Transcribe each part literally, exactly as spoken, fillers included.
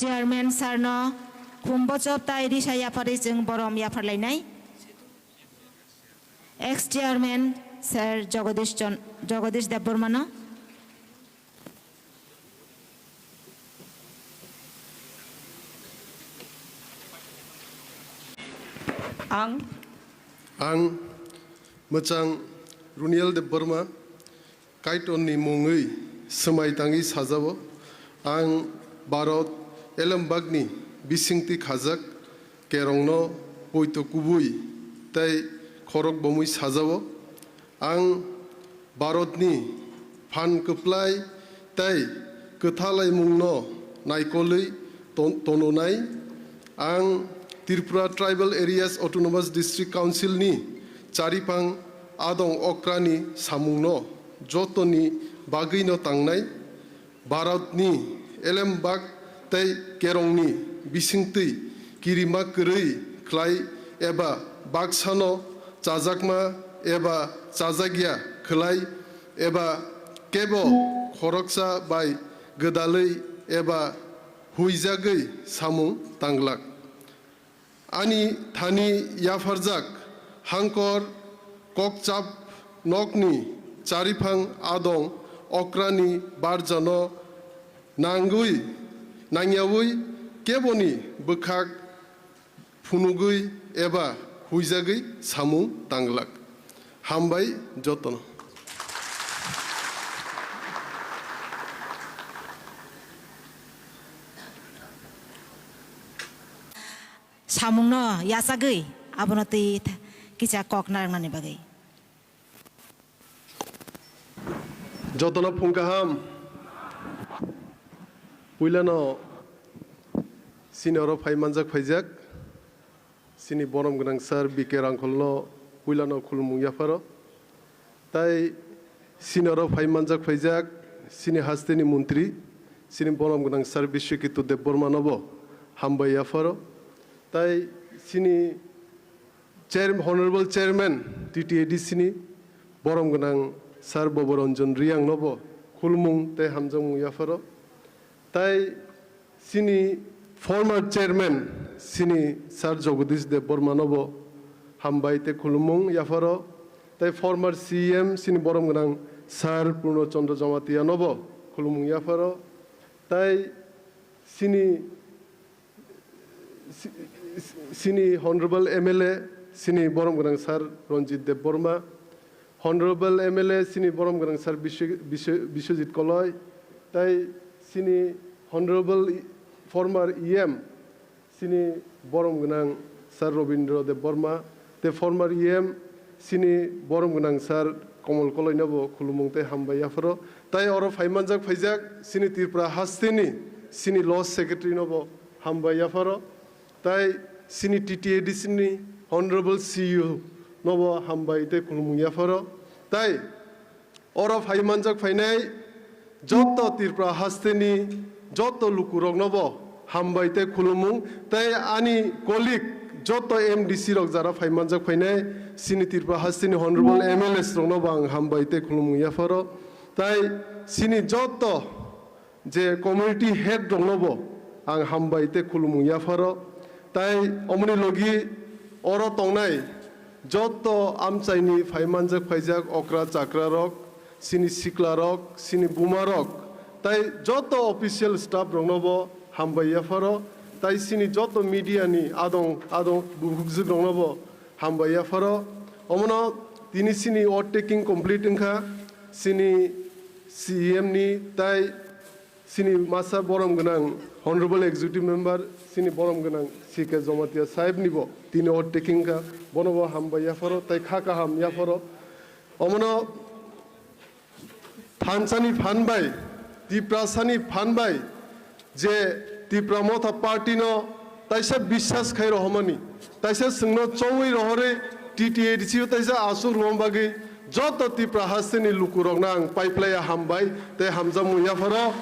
Chairman sir no khum bochop tai risa yapharwi chwng borom yapharlainai. Ex chairman sir Jagadish Chon-, Jagadish Debbarma no. Ang. Ang mwchang Runiel Debbarma, Kaitorni mungwi swmai tangwi sajao. Ang Bharat elembakni bisingtwi khajak kerongno poito kubui tei khorok bomwi sajao. Ang Bharatni phan kwplai tei kwthalaimungno naikolwi ton-, tononai. Ang Tripura Tribal Areas Autonomous District Council ni chariphang adong okrani samungno jotoni bagwino tangnai. Bharatni elembak tei kerongni bisingtwi kirima kwrwi khlai eba baksano chajakma eba chajakya khlai eba kebo khoroksa bai gwdalwi eba huijagwi samung tanglak. Ani thani yapharjak hangkor kokchap nokni chariphang adong okrani barjano nangwi, nangyawi keboni bwkhak phunugwi eba huijagwi samung tanglak. Hambai jotono. Samungno yachagwi abono twi th-, kisa kok narwknani bagwi. Jotono phung kaham. Puilano sini oro phai manjak phaijak, sini borom gwnang sir B K Rangkholno puilano khulumung yapharo. Tai sini oro phai manjak phaijak, sini hasteni montri, sini borom gwnang sir Biswaketu Debbarmanobo hambai yapharo. Tai sini chair-, Honorable Chairman T T A D C ni borom gwnang sir Boboranjan Riyangnobo khulumung tei hamjakmung yapharo. Tai sini former chairman sini sir Jagadish Debbarmanobo hambai tei khulumung yapharo. Tai former C M sini borom gwnang sir Purno Chandra Jamatianobo khulumung yapharo. Tai sini si-, si-, sini Honorable M L A, sini borom gwnang sir Ranjit Debbarma, Honorable M L A, sini borom gwnang sir Biswa-, Biswa-, Biswajit Koloi, tai sini Honorable i-, former E M, sini borom gwnang sir Robindra Debbarma, te former E M, sini borom gwnang sir Komol Koloinobo khulumung tei hambai yapharo. Tai oro phai manjak phaijak sini Tripura hasteni sini Law Secretary nobo hambai yapharo. Tai sini T T A D C ni Honorable C E O nobo hambai tei khulumung yapharo. Tai oro phai manjak phainai joto Tripura hasteni joto lukuroknobo hambai tei khulumung, tei ani colleague joto M D C rok jara phai manjak phainai sini Tripura hasteni Honorable M L As roknobo ang hambai tei khulumung yapharo. Tai sini joto je community head roknobo ang hambai tei khulumung yapharo. Tai omoni logi oro tongnai joto amchaini phai manjak phaijak okra chakra rok, sini sikla rok, sini buma rok, tai joto official staff roknobo hambai yapharo, tai sini joto media ni adong adong bukhukjwk roknobo hambai yapharo. Omono tini sini oath taking complete wngkha, sini C E M ni tai sini masa borom gwnang Honorable Executive Member, sini borom gwnang C K Jamatia sahib nibo tini oath taking kha, bonobo hambai yapharo tai kha kaham yapharo. Omono thansani phan bai, Tiprasani phan bai, je Tipra Motha Party no taisa biswas khai rohormani, taisa chwngno chongwi rohorwi T T A D C o taisa aswk rwma bagwi joto Tipra hasteni lukurokno ang paiplaiya hambai tei hamjakmung yapharo.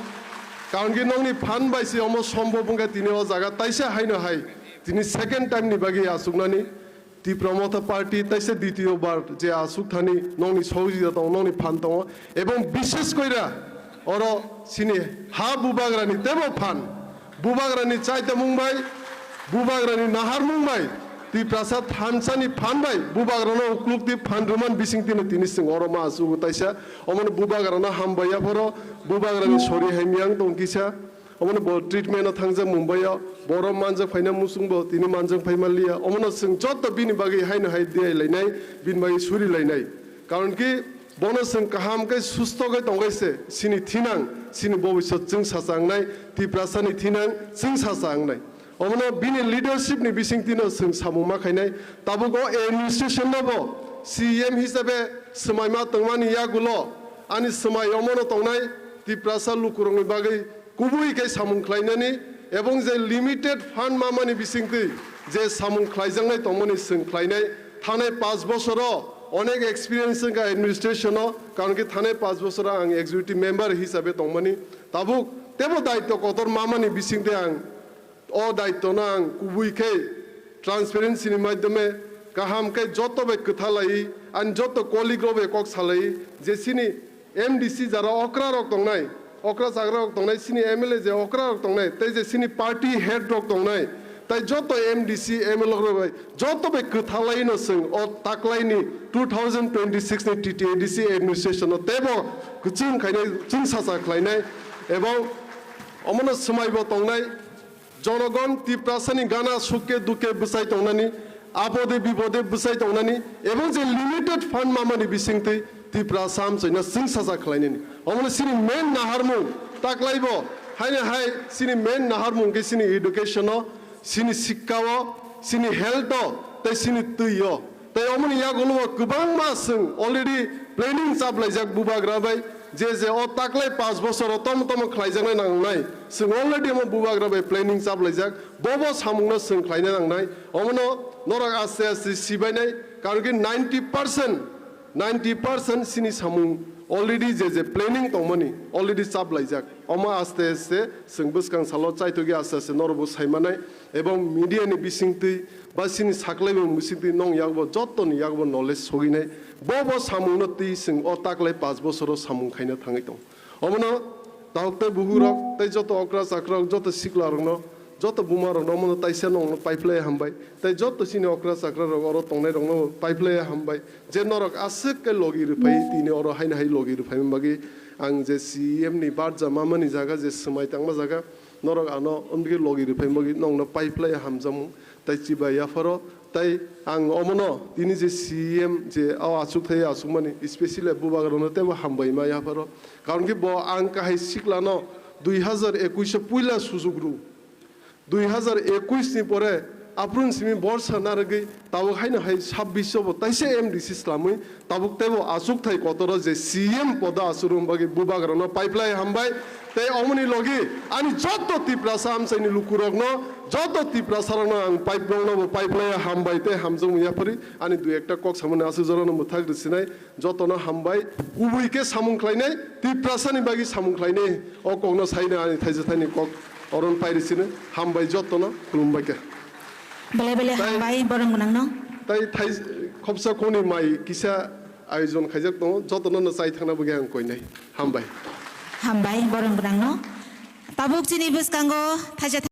Karon khe nokni phan bai se omo sombhob wngkha tini o jaga taisa haino hai tini second time ni bagwi achuknani. Tipra Motha Party taisa ditiyo bar je asuk thani nokni sohojita tongo, nokni phan tongo, ebong bishesh koira oro sini ha bubagrani tebo phan, Bubagrani chaitamung bai, Bubagrani naharmung bai, Tiprasa thansani phan bai, Bubagrano ukluk twi phan rwman bising tino tini chwng oro ma asugo taisa. Omono Bubagrano hambai yaphoro, Bubagrani sori hai miyang tong kisa. Omono bo treatment o thangjak Mumbai o, boro manjak phaina muchung bo tini manjak phai manliya. Omono chwng joto bini bagwi haino hai diai lainai, bini bagwi suri lainai. Karon ki bono chwng kaham khe susto khe tongkhe se, chini thinang, chini bobisot chwng sacha wngnai, Tiprasani thinang chwng sacha wngnai. Omono bini leadership ni bising tino chwng samung ma khainai. Tabuk o administration no bo C E M hisabe swmaima tongmani yagulo ani swmai omono tongnai Tiprasa lukurokni bagwi kubui khe samung khlainani ebong je limited fund mamani bisingtwi je samung khlaijaknai tongmani chwng khlainai. Thanai panch bosoro onek experience wngkha administration o, karon ki thanai panch bosoro ang executive member hisabe tongmani. Tabuk tebo daityo kotor mamani bisingtwi ang o daityo no ang kubui khe transparency ni maidhyome kaham khe joto bai kwtha lai, ani joto colleague rok bai kok salai je chini M D C jara okra rok tongnai, okra chagra rok tongnai, chini M L A je okra rok tongnai, tei je chini party head rok tongnai, tai joto M D C, M L A rok bai joto bai kwtha lai no chwng o taklai ni two thousand twenty-six ni T T A D C administration no tebo kwchwng khainai, chwng sacha khlainai, ebong omono swmai bo tongnai. Jonogon Tiprasani gana sukke dukke bwsai tongnani, apode bipode bwsai tongnani, ebong je limited fund mamani bisingtwi Tiprasa amchaino chwng sacha khlainani. Omono chini main naharmung taklaibo, haino hai chini main naharmung khe chini education o, chini sikka o, chini health o, tei chini twi o. Tei omoni yagulo o kwbangma chwng already planning chaplaijak Bubagra bai, je je o taklai panch bosoro tomo tomo khlaijaknai nangnai. Chwng already omo Bubagra bai planning chaplaijak, bo bo samungno chwng khlaina nangnai. Omono norok aste aste sibainai, karon ki ninety percent, ninety percent chini samung already je je planning tongmani already chaplaijak. Omo aste aste chwng bwskang salo chaitokya aste aste norokbo saimanai. Ebong media ni bisingtwi ba chini saklaimung bisingtwi nong yakbo joto ni yakbo knowledge soginai. Bo bo samung no twi chwng o taklai panch bosoro samung khaina thangwi tong. Omono tahok tei buhuk rok tei joto okra chakra rok, joto sikla rok no, joto buma rok no omono taisa nong no paiplai hambai. Tei joto chini okra chakra rok oro tongnai rok no paiplai hambai. Je norok aswk khe logi rwphai tini oro haino hai logi rwphaimani bagwi ang je C E M ni barja mamani jaga je swmai tangma jaga, norok ano omdigi logi rwphai bagwi nongno paiplai hamjakmung tei chibai yapharo. Tei ang omono tini je C E M je o achukthai achukmani, especially Bubagrano teibo hambai ma yapharo. Karon ki bo ang kahai siklano dui hazar ekush o puila sujuk rw. Dui hazar ekush ni pore aphuru simi borsa narwgwi tabuk haino hai sabbish o bo taisa M D C slamwi tabuk teibo achukthai kotoro je C M podo achukna bagwi Bubagrano paiplai hambai. Tei omoni logi ani joto Tiprasa amchaini lukurokno, joto Tiprasarokno ang paiplokno bo paiplai hambai tei hamjakmung yaphari ani dui ekta kok samani aswk jorano mwthak rwsinai. Jotono hambai, kubui khe samung khlainai, Tiprasani bagwi samung khlainai, o kokno saina ani thaisa thaini kok oron pairi sino, hambai jotono, khulumbai khe. Belai belai Tai- hambai, borok gwnangno. Tai thai khopsa khoni mai kisa ayojon khaijak tongo, jotono no chai thangna bagwi ang koinai. Hambai. Hambai, borok gwnangno. Tabuk chini bwskango thaisa